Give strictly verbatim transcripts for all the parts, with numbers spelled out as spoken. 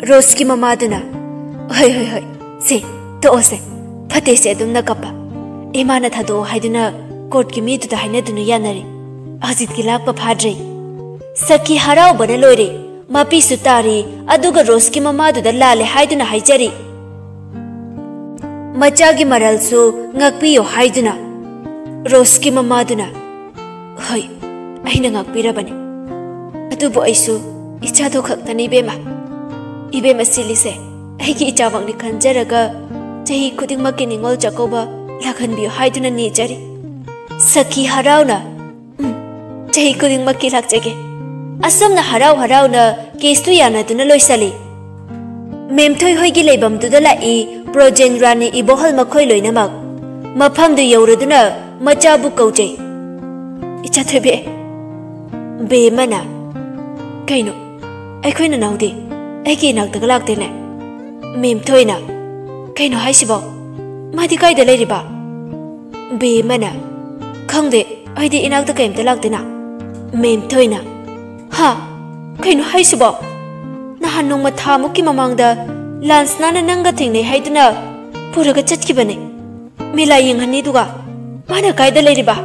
ꯔꯣꯁꯀꯤ ꯃꯃꯥꯗꯨꯅ, "ꯍꯣꯏ, ꯍꯣꯏ, ꯍꯣꯏ, ꯁꯦ, ꯇꯣꯛꯑꯣꯁꯦ꯫ ꯐꯠꯇꯦꯁꯦ ꯑꯗꯨꯝꯅ ꯀꯞꯄ꯫ ꯏꯃꯥꯅ ꯊꯥꯗꯣꯛꯑꯣ ꯍꯥꯏꯗꯨꯅ ꯀꯣꯔꯠꯀꯤ ꯃꯤꯗꯨꯗ ꯍꯥꯏꯅꯗꯨꯅ ꯌꯥꯅꯔꯦ꯫ ꯍꯧꯖꯤꯛꯇꯤ ꯂꯥꯛꯄ ꯐꯥꯗ꯭ꯔꯦ꯫" ꯁꯈꯤ ꯍꯔꯥꯎꯕꯅ ꯂꯣꯏꯔꯦ꯫ ꯃꯄꯤꯁꯨ ꯇꯥꯔꯤ, ꯑꯗꯨꯒ ꯔꯣꯁꯀꯤ ꯃꯃꯥꯗꯨꯗ ꯂꯥꯜꯂꯦ ꯍꯥꯏꯗꯨꯅ ꯍꯥꯏꯖꯔꯤ꯫ ꯃꯆꯥꯒꯤ ꯃꯔꯜꯁꯨ ꯉꯥꯛꯄꯤꯌꯨ ꯍꯥꯏꯗꯨꯅ꯫ ꯔꯣꯁꯀꯤ ꯃꯃꯥꯗꯨꯅ, "ꯍꯣꯏ, ꯑꯩꯅ ꯉꯥꯛꯄꯤꯔꯕꯅꯤ꯫ ꯑꯗꯨꯕꯨ ꯑꯩꯁꯨ ꯏꯆꯥꯗꯣ ꯈꯛꯇꯅꯤ, ꯏꯕꯦꯝꯃ꯫ ꯏꯕꯦꯝꯃ ꯁꯤꯂꯤꯁꯦ ꯑꯩꯒꯤ ꯏꯆꯥꯃꯛꯅꯤ ꯈꯟꯖꯔꯒ ꯆꯍꯤ ꯈꯨꯗꯤꯡꯃꯛꯀꯤ ꯅꯤꯉꯣꯜ ꯆꯥꯛꯀꯧꯕ ꯂꯥꯛꯍꯟꯕꯤꯌꯨ ꯍꯥꯏꯗꯨꯅ ꯅꯤꯖꯔꯤ꯫" ꯁꯈꯤ ꯍꯔꯥꯎꯅ, "ꯎꯝ, ꯆꯍꯤ ꯈꯨꯗꯤꯡꯃꯛꯀꯤ ꯂꯥꯛꯆꯒꯦ꯫" ꯑꯁꯨꯝꯅ ꯍꯔꯥꯎ ꯍꯔꯥꯎꯅ ꯀꯦꯁꯇꯨ ꯌꯥꯅꯗꯨꯅ ꯂꯣꯏꯁꯜꯂꯤ꯫ ꯃꯦꯝꯊꯣꯏ ꯍꯣꯏꯒꯤ ꯂꯩꯐꯝꯗꯨꯗ ꯂꯥꯛꯏ ꯄ꯭ꯔꯣꯖꯦꯟ, ꯔꯥꯅꯤ, ꯏꯕꯣꯍꯜ ꯃꯈꯣꯏ ꯂꯣꯏꯅꯃꯛ꯫ ꯃꯐꯝꯗꯨ ꯌꯧꯔꯗꯨꯅ ꯃꯆꯥꯕꯨ ꯀꯧꯖꯩ꯫ "ꯏꯆꯥ ꯊꯣꯏꯕꯤ꯫" ꯕꯦꯝꯃꯅ, "ꯀꯩꯅꯣ, ꯑꯩꯈꯣꯏ ꯅꯅꯥꯎꯗꯤ ꯑꯩꯒꯤ ꯏꯅꯥꯛꯇꯒ ꯂꯥꯛꯇꯦꯅꯦ?" ꯃꯦꯝꯊꯣꯏꯅ, "ꯀꯩꯅꯣ ꯍꯥꯏꯁꯤꯕꯣ? ꯃꯥꯗꯤ ꯀꯥꯏꯗ ꯂꯩꯔꯤꯕ?" ꯕꯦꯝꯃꯅ, "ꯈꯪꯗꯦ, ꯑꯩꯗꯤ ꯏꯅꯥꯛꯇ ꯀꯩꯝꯇ ꯂꯥꯛꯇꯦꯅ꯫" ꯃꯦꯝꯊꯣꯏꯅ, "ꯍꯥ? ꯀꯩꯅꯣ ꯍꯥꯏꯁꯤꯕꯣ? ꯅꯍꯥꯟ ꯅꯣꯡꯃ ꯊꯥꯃꯨꯛꯀꯤ ꯃꯃꯥꯡꯗ ꯂꯥꯟꯁꯅꯥꯅ ꯅꯪꯒ ꯊꯦꯡꯅꯩ ꯍꯥꯏꯗꯨꯅ ꯄꯨꯔꯒ ꯆꯠꯈꯤꯕꯅꯦ꯫ ꯃꯦꯂꯥ ꯌꯦꯡꯍꯟꯅꯤꯗꯨꯒ꯫ ꯃꯥꯅ ꯀꯥꯏꯗ ꯂꯩꯔꯤꯕ?"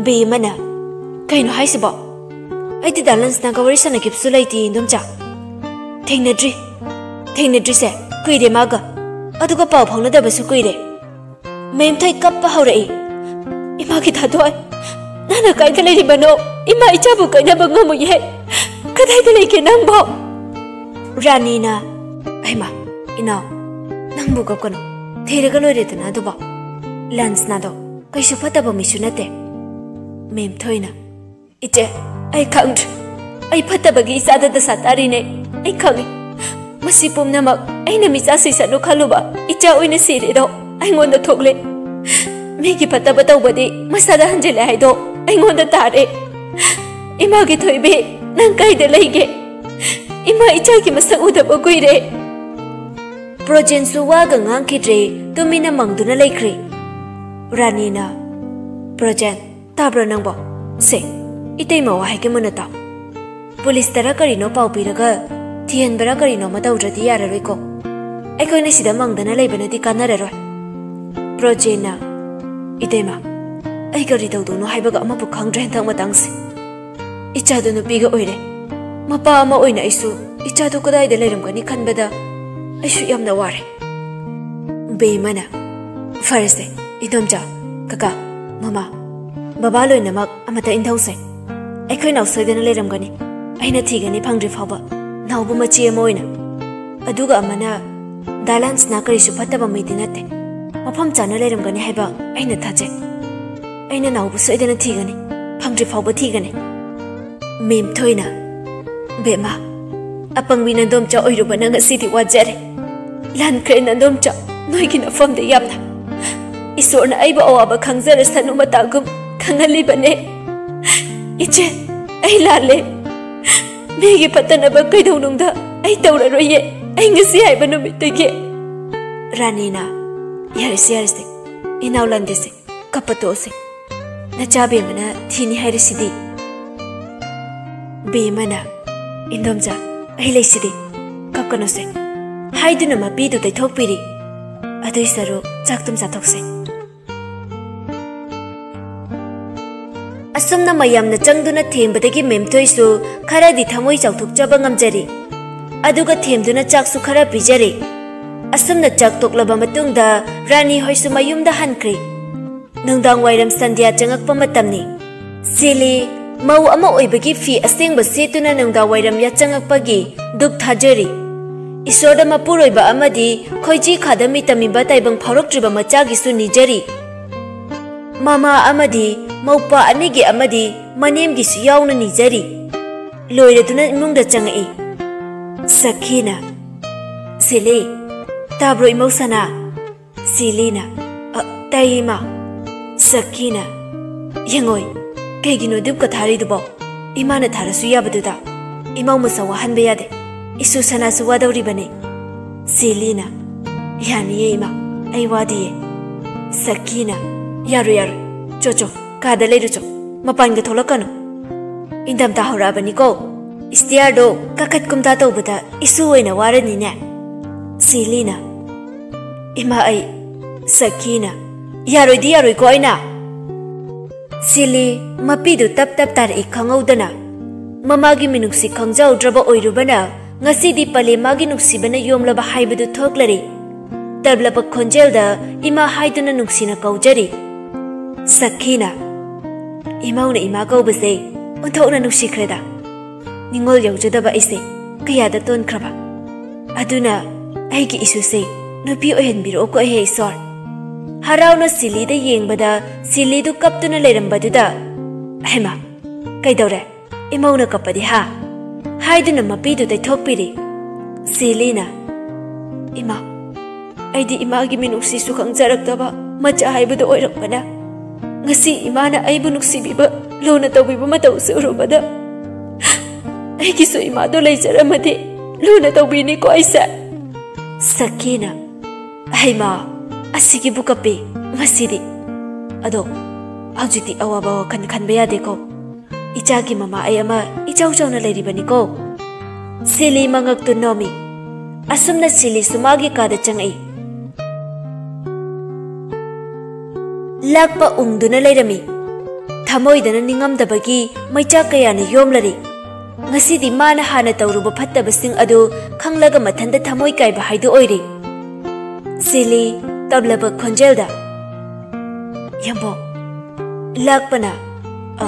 ꯕꯦꯝꯃꯅ, "ꯀꯩꯅꯣ ꯍꯥꯏꯁꯤꯕꯣ? ꯑꯩꯗꯤ ꯗꯥ ꯂꯥꯟꯁꯅꯥꯒ ꯋꯥꯔꯤ ꯁꯥꯟꯅꯈꯤꯕꯁꯨ ꯂꯩꯇꯦ, ꯏꯟꯗꯣꯝꯆꯥ꯫ ꯊꯦꯡꯅꯗ꯭ꯔꯤ꯫ ꯊꯦꯡꯅꯗ꯭ꯔꯤꯁꯦ ꯀꯨꯏꯔꯦ ꯃꯥꯒ꯫ ꯑꯗꯨꯒ ꯄꯥꯎ ꯐꯥꯎꯅꯗꯕꯁꯨ ꯀꯨꯏꯔꯦ꯫" ꯃꯦꯝꯊꯣꯏ ꯀꯞꯄ ꯍꯧꯔꯛꯏ꯫ "ꯏꯃꯥꯒꯤ ꯊꯥꯗꯣꯏ, ꯅꯪꯅ ꯀꯥꯏꯗ ꯂꯩꯔꯤꯕꯅꯣ? ꯏꯃꯥ ꯏꯆꯥꯕꯨ ꯀꯥꯏꯅꯕ ꯉꯝꯃꯣꯏꯌꯦ꯫ ꯀꯗꯥꯏꯗ ꯂꯩꯒꯦ ꯅꯪꯕꯣ?" ꯔꯥꯅꯤꯅ, "ꯍꯩꯃꯥ, ꯏꯅꯥꯎ, ꯅꯪꯕꯨ ꯀꯞꯀꯅꯨ꯫ ꯊꯤꯔꯒ ꯂꯣꯏꯔꯦꯗꯅ ꯑꯗꯨꯕꯣ꯫ ꯂꯥꯟꯁꯅꯥꯗꯣ ꯀꯩꯁꯨ ꯐꯠꯇꯕ ꯃꯤꯁꯨ ꯅꯠꯇꯦ꯫" ꯃꯦꯝꯊꯣꯏꯅ, "ꯏꯆꯦ, ꯑꯩ ꯈꯪꯗ꯭ꯔꯦ꯫ ꯑꯩ ꯐꯠꯇꯕꯒꯤ ꯏꯆꯥꯗ ꯗꯁꯥ ꯇꯥꯔꯤꯅꯦ꯫ ꯑꯩ ꯈꯪꯉꯤ꯫ ꯃꯁꯤ ꯄꯨꯝꯅꯃꯛ ꯑꯩꯅ ꯃꯤꯆꯥ ꯁꯤꯁꯅꯨ ꯈꯜꯂꯨꯕ ꯏꯆꯥ ꯑꯣꯏꯅ ꯁꯤꯔꯦꯗꯣ ꯑꯩꯉꯣꯟꯗ ꯊꯣꯛꯂꯦ꯫ ꯃꯤꯒꯤ ꯐꯠꯇꯕ ꯇꯧꯕꯗꯤ ꯃꯁꯥꯗ ꯍꯟꯖꯤꯜꯂꯦ ꯍꯥꯏꯗꯣ ꯑꯩꯉꯣꯟꯗ ꯇꯥꯔꯦ꯫ ꯏꯃꯥꯒꯤ ꯊꯣꯏꯕꯤ, ꯅꯪ ꯀꯥꯏꯗ ꯂꯩꯒꯦ? ꯏꯃꯥ ꯏꯆꯥꯒꯤ ꯃꯁꯛ ꯎꯗꯕ ꯀꯨꯏꯔꯦ꯫ ꯄ꯭ꯔꯣꯖꯦꯟꯁꯨ ꯋꯥꯒ ꯉꯥꯡꯈꯤꯗ꯭ꯔꯦ, ꯇꯨꯃꯤꯟꯅ ꯃꯪꯗꯨꯅ ꯂꯩꯈ꯭ꯔꯦ꯫ ꯔꯥꯅꯤꯅ, "ꯄ꯭ꯔꯣꯖꯦꯟ, ꯇꯥꯕ꯭ꯔꯣ ꯅꯪꯕꯣ? ꯁꯦ, ꯏꯇꯩꯃ ꯋꯥ ꯍꯥꯏꯒꯦ ꯃꯨꯟꯅ ꯇꯥꯎ꯫ ꯄꯨꯂꯤꯁꯇꯔ ꯀꯔꯤꯅꯣ ꯄꯥꯎ ꯄꯤꯔꯒ ꯊꯤꯍꯟꯕꯔ ꯀꯔꯤꯅꯣ ꯑꯃ ꯇꯧꯗ꯭ꯔꯗꯤ ꯌꯥꯔꯔꯣꯏꯀꯣ꯫ ꯑꯩꯈꯣꯏꯅ ꯁꯤꯗ ꯃꯪꯗꯅ ꯂꯩꯕꯅꯗꯤ ꯀꯥꯟꯅꯔꯔꯣꯏ꯫" ꯄ꯭ꯔꯣꯖꯦꯟꯅ, "ꯏꯇꯩꯃ, ꯑꯩ ꯀꯔꯤ ꯇꯧꯗꯣꯏꯅꯣ ꯍꯥꯏꯕꯒ ꯑꯃꯕꯨ ꯈꯪꯗ꯭ꯔꯦ ꯍꯟꯗꯛ ꯃꯇꯥꯡꯁꯦ꯫ ꯏꯆꯥꯗꯣ ꯅꯨꯄꯤꯒ ꯑꯣꯏꯔꯦ꯫ ꯃꯄꯥ ꯑꯃ ꯑꯣꯏꯅ ꯑꯩꯁꯨ ꯏꯆꯥꯗꯣ ꯀꯗꯥꯏꯗ ꯂꯩꯔꯝꯒꯅꯤ ꯈꯟꯕꯗ ꯑꯩꯁꯨ ꯌꯥꯝꯅ ꯋꯥꯔꯦ꯫" ꯕꯦꯝꯃꯅ, "ꯐꯔꯦꯁꯦ, ꯏꯗꯣꯝꯆꯥ, ꯀꯀꯥ, ꯃꯃꯥ, ꯕꯕꯥ ꯂꯣꯏꯅꯃꯛ ꯑꯃꯇ ꯏꯟꯊꯧꯁꯦ꯫ ꯑꯩꯈꯣꯏ ꯅꯥꯎ ꯁꯣꯏꯗꯅ ꯂꯩꯔꯝꯒꯅꯤ꯫ ꯑꯩꯅ ꯊꯤꯒꯅꯤ ꯐꯪꯗ꯭ꯔꯤ ꯐꯥꯎꯕ, ꯅꯥꯎꯕ ꯃꯆꯦ ꯑꯃ ꯑꯣꯏꯅ꯫ ꯑꯗꯨꯒ ꯑꯃꯅ, ꯗꯥ ꯂꯥꯟꯁꯅꯥ ꯀꯔꯤꯁꯨ ꯐꯠꯇꯕ ꯃꯤꯗꯤ ꯅꯠꯇꯦ꯫ ꯃꯐꯝ ꯆꯥꯅ ꯂꯩꯔꯝꯒꯅꯤ ꯍꯥꯏꯕ ꯑꯩꯅ ꯊꯥꯖꯩ꯫ ꯑꯩꯅ ꯅꯥꯎꯕ ꯁꯣꯏꯗꯅ ꯊꯤꯒꯅꯤ, ꯐꯪꯗ꯭ꯔꯤ ꯐꯥꯎꯕ ꯊꯤꯒꯅꯤ꯫" ꯃꯦꯝ ꯊꯣꯏꯅ, "ꯕꯦꯝꯃ, ꯑꯄꯪꯕꯤ ꯅꯟꯗꯣꯝꯆꯥ ꯑꯣꯏꯔꯨꯕꯅ ꯉꯁꯤꯗꯤ ꯋꯥꯖꯔꯦ꯫ ꯂꯥꯟꯈ꯭ꯔꯦ ꯅꯟꯗꯣꯝꯆꯥ, ꯅꯣꯏꯒꯤ ꯅꯐꯝꯗ ꯌꯥꯝꯅ꯫ ꯏꯁꯣꯔꯅ ꯑꯩꯕꯨ ꯑꯋꯥꯕ ꯈꯪꯖꯔꯁꯅꯨ ꯃꯇꯥꯒꯨꯝ ꯈꯪꯍꯜꯂꯤꯕꯅꯦ꯫ ꯏꯆꯦ, ꯑꯩ ꯂꯥꯜꯂꯦ꯫ ꯃꯤꯒꯤ ꯐꯠꯇꯅꯕ ꯀꯩꯗꯧꯅꯨꯡꯗ ꯑꯩ ꯇꯧꯔꯔꯣꯏꯌꯦ꯫ ꯑꯩ ꯉꯁꯤ ꯍꯥꯏꯕ ꯅꯨꯃꯤꯠꯇꯒꯤ꯫" ꯔꯥꯅꯤꯅ, "ꯌꯥꯔꯦꯁꯦ, ꯌꯥꯔꯦꯁꯦ, ꯏꯅꯥꯎ ꯂꯥꯟꯗꯦꯁꯦ, ꯀꯞꯄ ꯇꯣꯛꯑꯁꯦ꯫ ꯅꯆꯥ ꯕꯦꯝꯃꯅ ꯊꯤꯅꯤ ꯍꯥꯏꯔꯤꯁꯤꯗꯤ꯫" ꯕꯦꯝꯃꯅ, "ꯏꯟꯗꯣꯝꯆꯥ, ꯑꯩ ꯂꯩꯁꯤꯗꯤ, ꯀꯞꯀꯅꯨꯁꯦ" ꯍꯥꯏꯗꯨꯅ ꯃꯄꯤꯗꯨ ꯇꯩꯊꯣꯛꯄꯤꯔꯤ꯫ "ꯑꯗꯨꯏ ꯁꯔꯨꯛ ꯆꯥꯛꯇꯨꯝ ꯆꯥꯊꯣꯛꯁꯦ꯫" ꯑꯁꯨꯝꯅ ꯃꯌꯥꯝꯅ ꯆꯪꯗꯨꯅ ꯊꯦꯝꯕꯗꯒꯤ ꯃꯦꯝꯊꯣꯏꯁꯨ ꯈꯔꯗꯤ ꯊꯃꯣꯏ ꯆꯥꯎꯊꯣꯛꯆꯕ ꯉꯝꯖꯔꯤ꯫ ꯑꯗꯨꯒ ꯊꯦꯝꯗꯨꯅ ꯆꯥꯛꯁꯨ ꯈꯔ ꯄꯤꯖꯔꯦ꯫ ꯑꯁꯨꯝꯅ ꯆꯥꯛ ꯇꯣꯛꯂꯕ ꯃꯇꯨꯡꯗ ꯔꯥꯅꯤ ꯍꯣꯏꯁꯨ ꯃꯌꯨꯝꯗ ꯍꯟꯈ꯭ꯔꯦ꯫ ꯅꯨꯡꯗꯥꯡ ꯋꯥꯏꯔꯝ ꯁꯟꯙ꯭ꯌꯥ ꯆꯪꯉꯛꯄ ꯃꯇꯝꯅꯤ꯫ ꯁꯤꯂꯤ, ꯃꯧ ꯑꯃ ꯑꯣꯏꯕꯒꯤ ꯐꯤ ꯑꯁꯦꯡꯕ ꯁꯦꯠꯇꯨꯅ ꯅꯨꯡꯗꯥꯡ ꯋꯥꯏꯔꯝ ꯌꯥꯆꯪꯉꯛꯄꯒꯤ ꯙꯨꯞ ꯊꯥꯖꯔꯤ꯫ ꯏꯁꯣꯔꯗ ꯃꯄꯨꯔꯣꯏꯕ ꯑꯃꯗꯤ ꯈꯣꯏꯖꯤ ꯈꯥꯗ ꯃꯤꯇꯝꯃꯤꯕ ꯇꯥꯏꯕꯪ ꯐꯥꯎꯔꯛꯇ꯭ꯔꯤꯕ ꯃꯆꯥꯒꯤꯁꯨ ꯅꯤꯖꯔꯤ꯫ ꯃꯃꯥ ꯑꯃꯗꯤ ꯃꯧꯄ꯭ꯋꯥ ꯑꯅꯤꯒꯤ ꯑꯃꯗꯤ ꯃꯅꯦꯝꯒꯤꯁꯨ ꯌꯥꯎꯅ ꯅꯤꯖꯔꯤ꯫ ꯂꯣꯏꯔꯗꯨꯅ ꯏꯃꯨꯡꯗ ꯆꯪꯉꯛꯏ꯫ ꯁꯈꯤꯅ, ꯁꯤꯂꯤ, ꯇꯥꯕ꯭ꯔꯣ ꯏꯃꯧ ꯁꯅꯥ? ꯁꯤꯂꯤꯅ, "ꯑ, ꯇꯥꯏꯌꯦ ꯏꯃꯥ꯫" ꯁꯈꯤꯅ, "ꯌꯦꯡꯉꯣꯏ, ꯀꯩꯒꯤꯅꯣ ꯙꯨꯞꯀ ꯊꯥꯔꯤꯗꯨꯕꯣ? ꯏꯃꯥꯅ ꯊꯥꯔꯁꯨ ꯌꯥꯕꯗꯨꯗ꯫ ꯏꯃꯧ ꯃꯁꯥ ꯋꯥꯍꯟꯕ ꯌꯥꯗꯦ꯫ ꯏꯁꯨ ꯁꯅꯥꯁꯨ ꯋꯥꯗꯧꯔꯤꯕꯅꯤ꯫" ꯁꯤꯂꯤꯅ, "ꯌꯥꯅꯤꯌꯦ ꯏꯃꯥ, ꯑꯩ ꯋꯥꯗꯤꯌꯦ꯫" ꯁꯈꯤꯅ, "ꯌꯥꯔꯣꯏ, ꯌꯥꯔꯣꯏ꯫ ꯆꯣ, ꯆꯣ, ꯀꯥꯗ ꯂꯩꯔꯨ ꯆꯣ꯫ ꯃꯄꯥꯟꯒ ꯊꯣꯛꯂꯛꯀꯅꯨ꯫ ꯏꯪꯊꯝꯊꯥ ꯍꯧꯔꯛꯑꯕꯅꯤꯀꯣ꯫ ꯏꯁꯇꯤꯌꯥꯔꯗꯣ ꯀꯥꯈꯠ ꯀꯨꯝꯊꯥ ꯇꯧꯕꯗ ꯏꯁꯨ ꯑꯣꯏꯅ ꯋꯥꯔꯅꯤꯅꯦ꯫" ꯁꯤꯂꯤꯅ, "ꯏꯃꯥ, ꯑꯩ꯫" ꯁꯈꯤꯅ, "ꯌꯥꯔꯣꯏꯗꯤ ꯌꯥꯔꯣꯏꯀꯣ ꯑꯩꯅ꯫" ꯁꯤꯂꯤ ꯃꯄꯤꯗꯨ ꯇꯞ ꯇꯞ ꯇꯥꯔꯛꯏ ꯈꯪꯍꯧꯗꯅ꯫ ꯃꯃꯥꯒꯤ ꯃꯤꯅꯨꯡꯁꯤ ꯈꯪꯖꯍꯧꯗ꯭ꯔꯕ ꯑꯣꯏꯔꯨꯕꯅ ꯉꯁꯤꯗꯤ ꯄꯂꯦꯝꯃꯒꯤ ꯅꯨꯡꯁꯤꯕꯅ ꯌꯣꯝꯂꯕ ꯍꯥꯏꯕꯗꯨ ꯊꯣꯛꯂꯔꯦ꯫ ꯇꯞꯂꯕ ꯈꯣꯟꯖꯦꯜꯗ ꯏꯃꯥ ꯍꯥꯏꯗꯨꯅ ꯅꯨꯡꯁꯤꯅ ꯀꯧꯖꯔꯤ꯫ ꯁꯈꯤꯅ, "ꯏꯃꯧꯅ ꯏꯃꯥ ꯀꯧꯕꯁꯦ ꯑꯣꯟꯊꯣꯛꯅ ꯅꯨꯡꯁꯤꯈ꯭ꯔꯦꯗ꯫ ꯅꯤꯡꯉꯣꯜ ꯌꯧꯖꯗꯕ ꯑꯩꯁꯦ ꯀꯌꯥꯗ ꯇꯣꯟꯈ꯭ꯔꯕ꯫ ꯑꯗꯨꯅ ꯑꯩꯒꯤ ꯏꯁꯨꯁꯦ ꯅꯨꯄꯤ ꯑꯣꯏꯍꯟꯕꯤꯔꯛꯑꯣꯀꯣ, ꯑꯍꯦ ꯏꯁꯣꯔ꯫" ꯍꯔꯥꯎꯅ ꯁꯤꯂꯤꯗ ꯌꯦꯡꯕꯗ ꯁꯤꯂꯤꯗꯨ ꯀꯞꯇꯨꯅ ꯂꯩꯔꯝꯕꯗꯨꯗ, "ꯍꯩꯃꯥ, ꯀꯩꯗꯧꯔꯦ? ꯏꯃꯧꯅ ꯀꯞꯄꯗꯤ ꯍꯥ?" ꯍꯥꯏꯗꯨꯅ ꯃꯄꯤꯗꯨ ꯇꯩꯊꯣꯛꯄꯤꯔꯤ꯫ ꯁꯤꯂꯤꯅ, "ꯏꯃꯥ, ꯑꯩꯗꯤ ꯏꯃꯥꯒꯤ ꯃꯤꯅꯨꯡꯁꯤꯁꯨ ꯈꯪꯖꯔꯛꯇꯕ ꯃꯆꯥ ꯍꯥꯏꯕꯗꯨ ꯑꯣꯏꯔꯛꯄꯅ ꯉꯁꯤ ꯏꯃꯥꯅ ꯑꯩꯕꯨ ꯅꯨꯡꯁꯤꯕꯤꯕ, ꯂꯨꯅ ꯇꯧꯕꯤꯕ ꯃꯇꯧꯁꯦ ꯎꯔꯨꯕꯗ ꯑꯩꯒꯤꯁꯨ ꯏꯃꯥꯗꯣ ꯂꯩꯖꯔꯝꯃꯗꯤ ꯂꯨꯅ ꯇꯧꯕꯤꯅꯤꯀꯣ ꯑꯩꯁꯦ꯫" ꯁꯈꯤꯅ, "ꯍꯩꯃꯥ, ꯑꯁꯤꯒꯤꯕꯨ ꯀꯞꯄꯤ ꯃꯁꯤꯗꯤ꯫ ꯑꯗꯣ ꯍꯧꯖꯤꯛꯇꯤ ꯑꯋꯥꯕ ꯋꯥꯈꯜ ꯈꯟꯕ ꯌꯥꯗꯦꯀꯣ꯫ ꯏꯆꯥꯒꯤ ꯃꯃꯥ ꯑꯩ ꯑꯃ ꯏꯆꯥꯎ ꯆꯥꯎꯅ ꯂꯩꯔꯤꯕꯅꯤꯀꯣ꯫" ꯁꯤꯂꯤ ꯃꯉꯛꯇꯨ ꯅꯣꯝꯃꯤ꯫ ꯑꯁꯨꯝꯅ ꯁꯤꯂꯤꯁꯨ ꯃꯥꯒꯤ ꯀꯥꯗ ꯆꯪꯉꯛꯏ꯫ ꯂꯥꯛꯄ ꯎꯪꯗꯨꯅ ꯂꯩꯔꯝꯃꯤ꯫ ꯊꯃꯣꯏꯗꯅ ꯅꯤꯡꯉꯝꯗꯕꯒꯤ ꯃꯩꯆꯥꯛ ꯀꯌꯥꯅ ꯌꯣꯝꯂꯔꯤ꯫ ꯉꯁꯤꯗꯤ ꯃꯥꯅ ꯍꯥꯟꯅ ꯇꯧꯔꯨꯕ ꯐꯠꯇꯕꯁꯤꯡ ꯑꯗꯨ ꯈꯪꯂꯒ ꯃꯊꯟꯇ ꯊꯃꯣꯏ ꯀꯥꯏꯕ ꯍꯥꯏꯗꯨ ꯑꯣꯏꯔꯦ꯫ ꯁꯤꯂꯤ ꯇꯞꯂꯕ ꯈꯣꯟꯖꯦꯜꯗ, "ꯌꯥꯝꯕꯣ꯫" ꯂꯥꯛꯄꯅ, "ꯑ,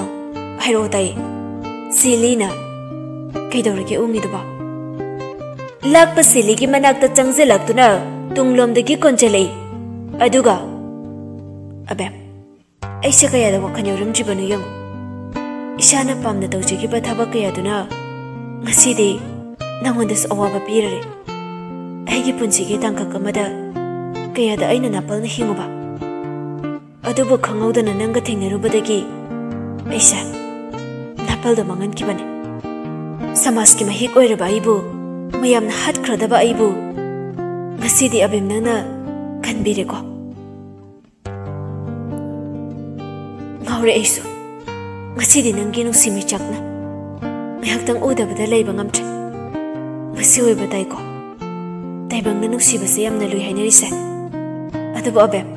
ꯍꯥꯏꯔꯛꯑꯣ ꯇꯥꯏꯌꯦ꯫" ꯁꯤꯂꯤꯅ, "ꯀꯩꯗꯧꯔꯒꯦ ꯎꯪꯉꯤꯗꯨꯕꯣ?" ꯂꯥꯛꯄ ꯁꯤꯂꯤꯒꯤ ꯃꯅꯥꯛꯇ ꯆꯪꯁꯤꯜꯂꯛꯇꯨꯅ ꯇꯨꯡꯂꯣꯝꯗꯒꯤ ꯀꯣꯟꯁꯤꯜꯂꯛꯏ꯫ ꯑꯗꯨꯒ, "ꯑꯕꯦꯝ, ꯑꯩꯁꯦ ꯀꯌꯥꯗ ꯋꯥꯈꯜ ꯌꯥꯎꯔꯝꯗ꯭ꯔꯤꯕꯅꯣ ꯌꯦꯡꯉꯨ꯫ ꯏꯁꯥꯅ ꯄꯥꯝꯅ ꯇꯧꯖꯈꯤꯕ ꯊꯕꯛ ꯀꯌꯥꯗꯨꯅ ꯉꯁꯤꯗꯤ ꯅꯉꯣꯟꯗꯁꯨ ꯑꯋꯥꯕ ꯄꯤꯔꯔꯦ꯫ ꯑꯩꯒꯤ ꯄꯨꯟꯁꯤꯒꯤ ꯇꯥꯡꯀꯛ ꯑꯃꯗ ꯀꯌꯥꯗ ꯑꯩꯅ ꯅꯥꯄꯜꯅ ꯍꯤꯡꯉꯨꯕ꯫ ꯑꯗꯨꯕꯨ ꯈꯪꯍꯧꯗꯅ ꯅꯪꯒ ꯊꯦꯡꯅꯔꯨꯕꯗꯒꯤ ꯑꯩꯁꯦ ꯅꯥꯄꯜꯗ ꯃꯥꯡꯍꯟꯈꯤꯕꯅꯦ꯫ ꯁꯃꯥꯖꯀꯤ ꯃꯍꯤꯛ ꯑꯣꯏꯔꯕ ꯑꯩꯕꯨ, ꯃꯌꯥꯝꯅ ꯍꯥꯠꯈ꯭ꯔꯗꯕ ꯑꯩꯕꯨ ꯉꯁꯤꯗꯤ ꯑꯕꯦꯝ ꯅꯪꯅ ꯀꯟꯕꯤꯔꯦꯀꯣ꯫ ꯉꯥꯎꯔꯦ ꯑꯩꯁꯨ꯫ ꯉꯁꯤꯗꯤ ꯅꯪꯒꯤ ꯅꯨꯡꯁꯤ ꯃꯤꯆꯥꯛꯅ ꯉꯥꯏꯍꯥꯛꯇꯪ ꯎꯗꯕꯗ ꯂꯩꯕ ꯉꯝꯗ꯭ꯔꯦ꯫ ꯃꯁꯤ ꯑꯣꯏꯕ ꯇꯥꯏꯀꯣ꯫ ꯇꯥꯏꯕꯪꯅ ꯅꯨꯡꯁꯤꯕꯁꯦ ꯌꯥꯝꯅ ꯂꯨꯏ ꯍꯥꯏꯅꯔꯤꯁꯦ꯫ ꯑꯗꯨꯕꯨ ꯑꯕꯦꯝ,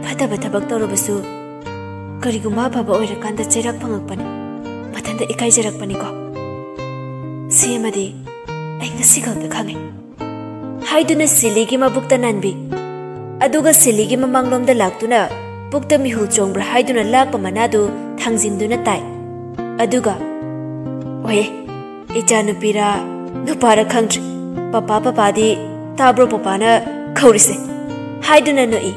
ꯐꯠꯇꯕ ꯊꯕꯛ ꯇꯧꯔꯕꯁꯨ ꯀꯔꯤꯒꯨꯝꯕ ꯑꯐꯕ ꯑꯣꯏꯔꯀꯥꯟꯗ ꯆꯩꯔꯥꯛ ꯐꯪꯉꯛꯄꯅꯤ꯫ ꯃꯊꯟꯇ ꯏꯀꯥꯏꯖꯔꯛꯄꯅꯤꯀꯣ꯫ ꯁꯤ ꯑꯃꯗꯤ ꯑꯩ ꯉꯁꯤ ꯈꯛꯇ ꯈꯪꯉꯦ꯫ ꯍꯥꯏꯗꯨꯅ ꯁꯤꯂꯤꯒꯤ ꯃꯕꯨꯛꯇ ꯅꯥꯟꯕꯤ꯫ ꯑꯗꯨꯒ ꯁꯤꯂꯤꯒꯤ ꯃꯃꯥꯡꯂꯣꯝꯗ ꯂꯥꯛꯇꯨꯅ ꯄꯨꯛꯇ ꯃꯤꯍꯨꯜ ꯆꯣꯡꯕ꯭ꯔꯥ ꯍꯥꯏꯗꯨꯅ ꯂꯥꯛꯄ ꯃꯅꯥꯗꯨ ꯊꯥꯡꯖꯤꯟꯗꯨꯅ ꯇꯥꯏ꯫ ꯑꯗꯨꯒ, "ꯑꯣꯏꯌꯦ, ꯏꯆꯥꯅꯨꯄꯤꯔꯥ ꯅꯨꯄꯥꯔꯥ ꯈꯪꯗ꯭ꯔꯦ꯫ ꯄꯄꯥ ꯄꯄꯥꯗꯤ ꯇꯥꯕ꯭ꯔꯣ ꯄꯄꯥꯅ ꯀꯧꯔꯤꯁꯦ?" ꯍꯥꯏꯗꯨꯅ ꯅꯣꯛꯏ꯫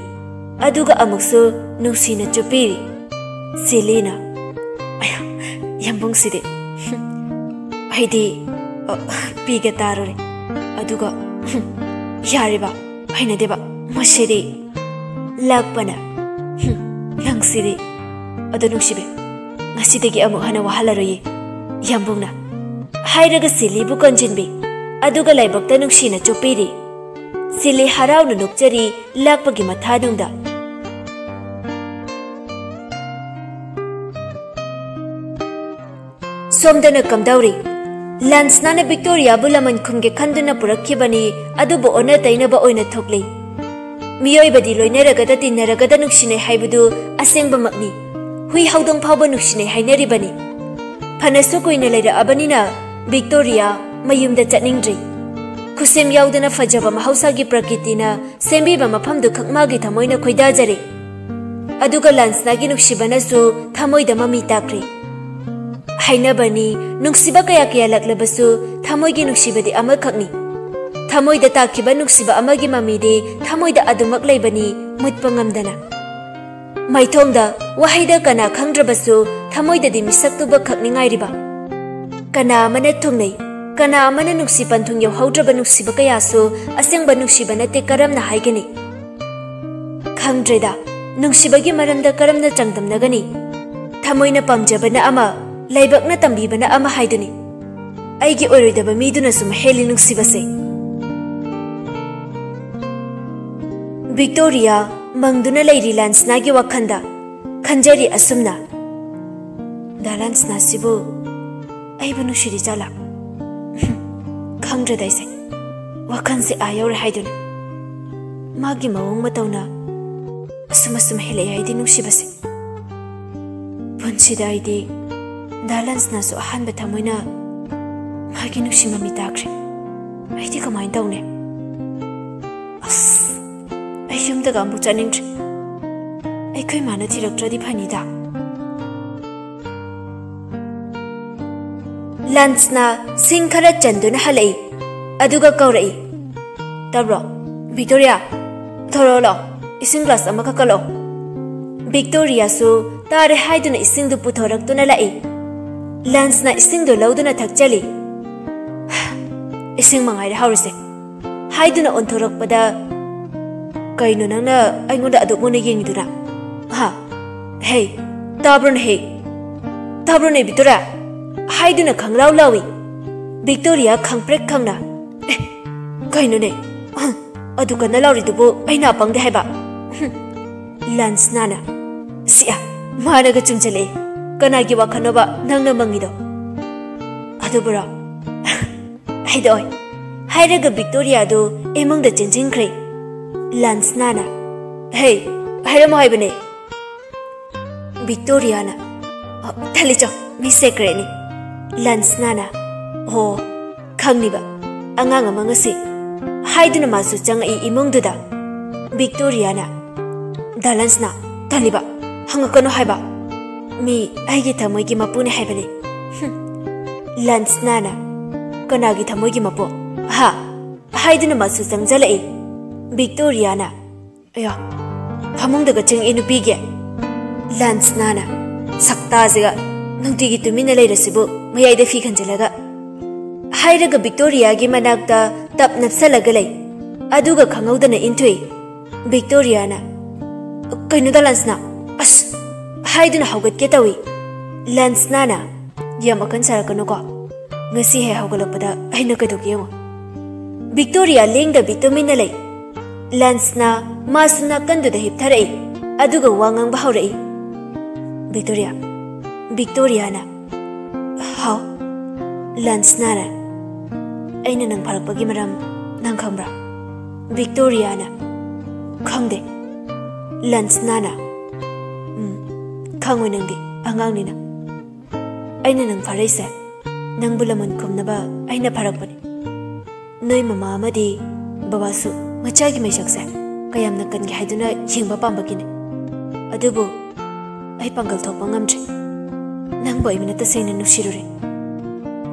ꯑꯗꯨꯒ ꯑꯃꯨꯛꯁꯨ ꯅꯨꯡꯁꯤꯅ ꯆꯨꯞꯄꯤꯔꯤ꯫ ꯁꯤꯂꯤꯅ, "ꯑꯌꯥ, ꯌꯥꯝꯕꯨꯡꯁꯤꯗꯤ, ꯑꯩꯗꯤ, ꯑ, ꯄꯤꯒ ꯇꯥꯔꯨꯔꯦ꯫ ꯑꯗꯨꯒ, ꯌꯥꯔꯦꯕ, ꯍꯩꯅꯗꯦꯕ, ꯃꯁꯤꯗꯤ ꯂꯥꯛꯄꯅ, ꯅꯪꯁꯤꯗꯤ꯫ ꯑꯗꯣ ꯅꯨꯡꯁꯤꯕꯤ, ꯉꯁꯤꯗꯒꯤ ꯑꯃꯨꯛ ꯍꯟꯅ ꯋꯥꯍꯜꯂꯔꯣꯏꯌꯦ ꯌꯥꯝꯕꯨꯡꯅ", ꯍꯥꯏꯔꯒ ꯁꯤꯂꯤꯕꯨ ꯀꯣꯟꯁꯤꯟꯕꯤ꯫ ꯑꯗꯨꯒ ꯂꯥꯏꯕꯛꯇ ꯅꯨꯡꯁꯤꯅ ꯆꯨꯞꯄꯤꯔꯤ꯫ ꯁꯤꯂꯤ ꯍꯔꯥꯎꯅ ꯅꯣꯛꯆꯔꯤ ꯂꯥꯛꯄꯒꯤ ꯃꯊꯥꯅꯨꯡꯗ꯫ ꯁꯣꯝꯗꯅ ꯀꯝꯗꯧꯔꯤ? ꯂꯥꯟꯁꯅꯥꯅ ꯚꯤꯛꯇꯣꯔꯤꯌꯥꯕꯨ ꯂꯃꯟ ꯈꯨꯝꯒꯦ ꯈꯟꯗꯨꯅ ꯄꯨꯔꯛꯈꯤꯕꯅꯤ, ꯑꯗꯨꯕꯨ ꯑꯣꯟꯅ ꯇꯩꯅꯕ ꯑꯣꯏꯅ ꯊꯣꯛꯂꯤ꯫ ꯃꯤꯑꯣꯏꯕꯗꯤ ꯂꯣꯏꯅꯔꯒꯗ ꯇꯤꯟꯅꯔꯒꯗ ꯅꯨꯡꯁꯤꯅꯩ ꯍꯥꯏꯕꯗꯨ ꯑꯁꯦꯡꯕꯃꯛꯅꯤ꯫ ꯍꯨꯏ ꯍꯧꯗꯣꯡ ꯐꯥꯎꯕ ꯅꯨꯡꯁꯤꯅꯩ ꯍꯥꯏꯅꯔꯤꯕꯅꯤ꯫ ꯐꯅꯁꯨ ꯀꯨꯏꯅ ꯂꯩꯔꯛꯑꯕꯅꯤꯅ ꯚꯤꯛꯇꯣꯔꯤꯌꯥ ꯃꯌꯨꯝꯗ ꯆꯠꯅꯤꯡꯗ꯭ꯔꯤ꯫ ꯈꯨꯁꯦꯝ ꯌꯥꯎꯗꯅ ꯐꯖꯕ ꯃꯍꯧꯁꯥꯒꯤ ꯄ꯭ꯔꯀꯤꯇꯤꯅ ꯁꯦꯝꯕꯤꯕ ꯃꯐꯝꯗꯨꯈꯛ ꯃꯥꯒꯤ ꯊꯃꯣꯏꯅ ꯈꯣꯏꯗꯥꯖꯔꯦ꯫ ꯑꯗꯨꯒ ꯂꯥꯟꯁꯅꯥꯒꯤ ꯅꯨꯡꯁꯤꯕꯅꯁꯨ ꯊꯃꯣꯏꯗ ꯃꯃꯤ ꯇꯥꯛꯈ꯭ꯔꯦ꯫ ꯍꯥꯏꯅꯕꯅꯤ, ꯅꯨꯡꯁꯤꯕ ꯀꯌꯥ ꯀꯌꯥ ꯂꯛꯂꯕꯁꯨ ꯊꯃꯣꯏꯒꯤ ꯅꯨꯡꯁꯤꯕꯗꯤ ꯑꯃꯈꯛꯅꯤ꯫ ꯊꯃꯣꯏꯗ ꯇꯥꯛꯈꯤꯕ ꯅꯨꯡꯁꯤꯕ ꯑꯃꯒꯤ ꯃꯃꯤꯗꯤ ꯊꯃꯣꯏꯗ ꯑꯗꯨꯃꯛ ꯂꯩꯕꯅꯤ, ꯃꯨꯠꯄ ꯉꯝꯗꯅ꯫ ꯃꯥꯏꯊꯣꯡꯗ, ꯋꯥꯍꯩꯗ ꯀꯅꯥ ꯈꯪꯗ꯭ꯔꯕꯁꯨ ꯊꯃꯣꯏꯗꯗꯤ ꯃꯤꯁꯛꯇꯨꯕ ꯈꯛꯅꯤ ꯉꯥꯏꯔꯤꯕ꯫ ꯀꯅꯥ ꯑꯃꯅ ꯊꯨꯡꯅꯩ, ꯀꯅꯥ ꯑꯃꯅ ꯅꯨꯡꯁꯤ ꯄꯟꯊꯨꯡ ꯌꯧꯍꯧꯗ꯭ꯔꯕ ꯅꯨꯡꯁꯤꯕ ꯀꯌꯥꯁꯨ ꯑꯁꯦꯡꯕ ꯅꯨꯡꯁꯤꯕ ꯅꯠꯇꯦ ꯀꯔꯝꯅ ꯍꯥꯏꯒꯅꯤ? ꯈꯪꯗ꯭ꯔꯦꯗ, ꯅꯨꯡꯁꯤꯕꯒꯤ ꯃꯔꯝꯗ ꯀꯔꯝꯅ ꯆꯥꯡꯗꯝꯅꯒꯅꯤ? ꯊꯃꯣꯏꯅ ꯄꯥꯝꯖꯕꯅ ꯑꯃ, ꯂꯥꯏꯕꯛꯅ ꯇꯝꯕꯤꯕꯅ ꯑꯃ ꯍꯥꯏꯗꯨꯅꯤ꯫ ꯑꯩꯒꯤ ꯑꯣꯏꯔꯣꯏꯗꯕ ꯃꯤꯗꯨꯅꯁꯨ ꯃꯍꯦꯜꯂꯤ ꯅꯨꯡꯁꯤꯕꯁꯦ꯫ ꯚꯤꯛꯇꯣꯔꯤꯌꯥ ꯃꯪꯗꯨꯅ ꯂꯩꯔꯤ ꯂꯥꯟꯁꯅꯥꯒꯤ ꯋꯥꯈꯜꯗ꯫ ꯈꯟꯖꯔꯤ ꯑꯁꯨꯝꯅ, "ꯗꯥ ꯂꯥꯟꯁꯅꯥꯁꯤꯕꯨ ꯑꯩꯕꯨ ꯅꯨꯡꯁꯤꯔꯤ ꯖꯥꯠꯂꯥ? ꯈꯪꯗ꯭ꯔꯦꯗ ꯑꯩꯁꯦ꯫ ꯋꯥꯈꯜꯁꯦ ꯑꯥ ꯌꯧꯔꯦ ꯍꯥꯏꯗꯨꯅꯤ꯫ ꯃꯥꯒꯤ ꯃꯑꯣꯡ ꯃꯇꯧꯅ ꯑꯁꯨꯝ ꯑꯁꯨꯝ ꯍꯦꯜꯂꯛꯑꯦ ꯑꯩꯗꯤ ꯅꯨꯡꯁꯤꯕꯁꯦ꯫ ꯄꯨꯟꯁꯤꯗ ꯑꯩꯗꯤ ꯗꯥ ꯂꯥꯟꯁꯅꯥꯁꯨ ꯑꯍꯥꯟꯕ ꯊꯃꯣꯏꯅ ꯃꯥꯒꯤ ꯅꯨꯡꯁꯤ ꯃꯃꯤ ꯇꯥꯈ꯭ꯔꯦ꯫ ꯑꯩꯗꯤ ꯀꯃꯥꯏꯅ ꯇꯧꯅꯤ? ꯑꯁ, ꯑꯩ ꯌꯨꯝꯗꯒ ꯑꯃꯨꯛ ꯆꯠꯅꯤꯡꯗ꯭ꯔꯦ꯫ ꯑꯩꯈꯣꯏ ꯃꯥꯅ ꯊꯤꯔꯛꯇ꯭ꯔꯗꯤ ꯐꯅꯤꯗ꯫" ꯂꯥꯟꯁꯅꯥ ꯁꯤꯡ ꯈꯔ ꯆꯟꯗꯨꯅ ꯍꯜꯂꯛꯏ꯫ ꯑꯗꯨꯒ ꯀꯧꯔꯛꯏ, "ꯇꯥꯕ꯭ꯔꯣ? ꯚꯤꯛꯇꯣꯔꯤꯌꯥ, ꯊꯣꯔꯛꯑꯣ ꯂꯥꯛꯑꯣ, ꯏꯁꯤꯡ ꯒ꯭ꯂꯥꯁ ꯑꯃꯈꯛ ꯀꯜꯂꯛꯑꯣ꯫" ꯚꯤꯛꯇꯣꯔꯤꯌꯥꯁꯨ ꯇꯥꯔꯦ ꯍꯥꯏꯗꯨꯅ ꯏꯁꯤꯡꯗꯨ ꯄꯨꯊꯣꯔꯛꯇꯨꯅ ꯂꯥꯛꯏ꯫ ꯂꯥꯟꯁꯅꯥ ꯏꯁꯤꯡꯗꯨ ꯂꯧꯗꯨꯅ ꯊꯛꯆꯜꯂꯤ꯫ "ꯏꯁꯤꯡ ꯃꯉꯥꯏꯔꯦ ꯍꯥꯎꯔꯤꯁꯦ" ꯍꯥꯏꯗꯨꯅ ꯑꯣꯟꯊꯣꯔꯛꯄꯗ, "ꯀꯩꯅꯣ ꯅꯪꯅ ꯑꯩꯉꯣꯟꯗ ꯑꯗꯨꯛ ꯃꯨꯟꯅ ꯌꯦꯡꯉꯤꯗꯨꯅ? ꯍꯥ? ꯍꯦ, ꯇꯥꯕ꯭ꯔꯣꯅꯦ ꯍꯦ? ꯇꯥꯕ꯭ꯔꯣꯅꯦ ꯚꯤꯛꯇꯣꯔꯤꯌꯥ?" ꯍꯥꯏꯗꯨꯅ ꯈꯪꯂꯥꯎ ꯂꯥꯎꯏ꯫ ꯚꯤꯛꯇꯣꯔꯤꯌꯥ ꯈꯪꯄ꯭ꯔꯦꯛ ꯈꯪꯅ, "ꯑꯦ, ꯀꯩꯅꯣꯅꯦ? ꯑꯗꯨ ꯀꯟꯅ ꯂꯥꯎꯔꯤꯗꯨꯕꯨ ꯑꯩꯅ ꯑꯄꯪꯗꯦ ꯍꯥꯏꯕ?" ꯍꯨꯝ꯫ ꯂꯥꯟꯁꯅꯥꯅ, "ꯁꯤꯑ, ꯃꯥꯅꯒ ꯆꯨꯝꯁꯤꯜꯂꯛꯑꯦ꯫ ꯀꯅꯥꯒꯤ ꯋꯥꯈꯜꯅꯣꯕ ꯅꯪꯅ ꯃꯪꯉꯤꯗꯣ?" "ꯑꯗꯨꯕꯨꯔꯣ?" "ꯍꯥꯏꯗꯣꯛꯑꯣꯏ꯫" ꯍꯥꯏꯔꯒ ꯚꯤꯛꯇꯣꯔꯤꯌꯥꯗꯨ ꯏꯃꯨꯡꯗ ꯆꯦꯟꯁꯤꯟꯈ꯭ꯔꯦ꯫ ꯂꯥꯟꯁꯅꯥꯅ, "ꯍꯦ, ꯍꯥꯏꯔꯝꯃꯣ ꯍꯥꯏꯕꯅꯦ꯫" ꯚꯤꯛꯇꯣꯔꯤꯌꯥꯅ, "ꯑ, ꯊꯜꯂꯤꯆꯣ, ꯃꯤ ꯁꯦꯀ꯭ꯔꯦꯠꯅꯤ꯫" ꯂꯥꯟꯁꯅꯥꯅ, "ꯑꯣ, ꯈꯪꯅꯤꯕ, ꯑꯉꯥꯡ ꯑꯃ ꯉꯁꯤ" ꯍꯥꯏꯗꯨꯅ ꯃꯥꯁꯨ ꯆꯪꯉꯛꯏ ꯏꯃꯨꯡꯗꯨꯗ꯫ ꯚꯤꯛꯇꯣꯔꯤꯌꯥꯅ, "ꯗꯥ ꯂꯥꯟꯁꯅꯥ, ꯊꯜꯂꯤꯕ, ꯍꯪꯉꯛꯀꯅꯨ ꯍꯥꯏꯕ꯫ ꯃꯤ ꯑꯩꯒꯤ ꯊꯃꯣꯏꯒꯤ ꯃꯄꯨꯅꯦ ꯍꯥꯏꯕꯅꯤ꯫" ꯍꯨꯝ꯫ ꯂꯥꯟꯁꯅꯥꯅ, "ꯀꯅꯥꯒꯤ ꯊꯃꯣꯏꯒꯤ ꯃꯄꯨ? ꯍꯥ?" ꯍꯥꯏꯗꯨꯅ ꯃꯥꯁꯨ ꯆꯪꯁꯤꯜꯂꯛꯏ꯫ ꯚꯤꯛꯇꯣꯔꯤꯌꯥꯅ, "ꯑꯌꯥ, ꯐꯃꯨꯡꯗꯒ ꯆꯪꯉꯛꯏ ꯅꯨꯄꯤꯒꯤ?" ꯂꯥꯟꯁꯅꯥꯅ, "ꯁꯛꯇꯥꯁꯤꯒ, ꯅꯨꯡꯇꯤꯒꯤ ꯇꯨꯃꯤꯟꯅ ꯂꯩꯔꯁꯤꯕꯨ ꯃꯌꯥꯏꯗ ꯐꯤ ꯈꯟꯖꯤꯜꯂꯒ" ꯍꯥꯏꯔꯒ ꯕꯤꯛꯇꯣꯔꯤꯌꯥꯒꯤ ꯃꯅꯥꯛꯇ ꯇꯞ ꯅꯞꯁꯜꯂꯒ ꯂꯩ꯫ ꯑꯗꯨꯒ ꯈꯪꯍꯧꯗꯅ ꯏꯟꯊꯨꯏ꯫ ꯕꯤꯛꯇꯣꯔꯤꯌꯥꯅ, "ꯀꯩꯅꯣꯗ ꯂꯟꯁꯅꯥ?" "ꯑꯁ!" ꯍꯥꯏꯗꯨꯅ ꯍꯧꯒꯠꯀꯦ ꯇꯧꯏ꯫ ꯂꯟꯁꯅꯥꯅ, "ꯌꯥꯝ ꯑꯀꯟ ꯁꯥꯔꯛꯀꯅꯨꯀꯣ꯫ ꯉꯁꯤ ꯍꯦꯛ ꯍꯧꯒꯠꯂꯛꯄꯗ ꯑꯩꯅ ꯀꯩꯗꯧꯒꯦ ꯌꯦꯡꯉꯣ꯫" ꯕꯤꯛꯇꯣꯔꯤꯌꯥ ꯂꯦꯡꯗꯕꯤ ꯇꯨꯃꯤꯟꯅ ꯂꯩ꯫ ꯂꯟꯁꯅꯥ ꯃꯥꯁꯨ ꯅꯥꯀꯟꯗꯨꯗ ꯍꯤꯞꯊꯔꯛꯏ꯫ ꯑꯗꯨꯒ ꯋꯥ ꯉꯥꯡꯕ ꯍꯧꯔꯛꯏ꯫ ꯕꯤꯛꯇꯣꯔꯤꯌꯥ, ꯕꯤꯛꯇꯣꯔꯤꯌꯥꯅ, "ꯍꯥꯎ?" ꯂꯟꯁꯅꯥꯅ, "ꯑꯩꯅ ꯅꯪ ꯐꯥꯔꯛꯄꯒꯤ ꯃꯔꯝ ꯅꯪ ꯈꯪꯕ꯭ꯔꯥ?" ꯕꯤꯛꯇꯣꯔꯤꯌꯥꯅ, "ꯈꯪꯗꯦ꯫" ꯂꯟꯁꯅꯥꯅ, "ꯎꯝ, ꯈꯪꯉꯣꯏ ꯅꯪꯗꯤ, ꯑꯉꯥꯡꯅꯤꯅ꯫ ꯑꯩꯅ ꯅꯪ ꯐꯥꯔꯛꯏꯁꯦ ꯅꯪꯕꯨ ꯂꯃꯟ ꯈꯨꯝꯅꯕ ꯑꯩꯅ ꯐꯥꯔꯛꯄꯅꯤ꯫ ꯅꯣꯏ ꯃꯃꯥ ꯑꯃꯗꯤ ꯕꯕꯥꯁꯨ ꯃꯆꯥꯒꯤ ꯃꯩꯁꯛꯁꯦ ꯀꯌꯥꯝꯅ ꯀꯟꯒꯦ ꯍꯥꯏꯗꯨꯅ ꯌꯦꯡꯕ ꯄꯥꯝꯕꯒꯤꯅꯤ꯫ ꯑꯗꯨꯕꯨ ꯑꯩ ꯄꯥꯡꯒꯜ ꯊꯣꯛꯄ ꯉꯝꯗ꯭ꯔꯦ꯫ ꯅꯪꯕꯨ ꯑꯩ ꯇꯁꯦꯡꯅ ꯅꯨꯡꯁꯤꯔꯨꯔꯦ꯫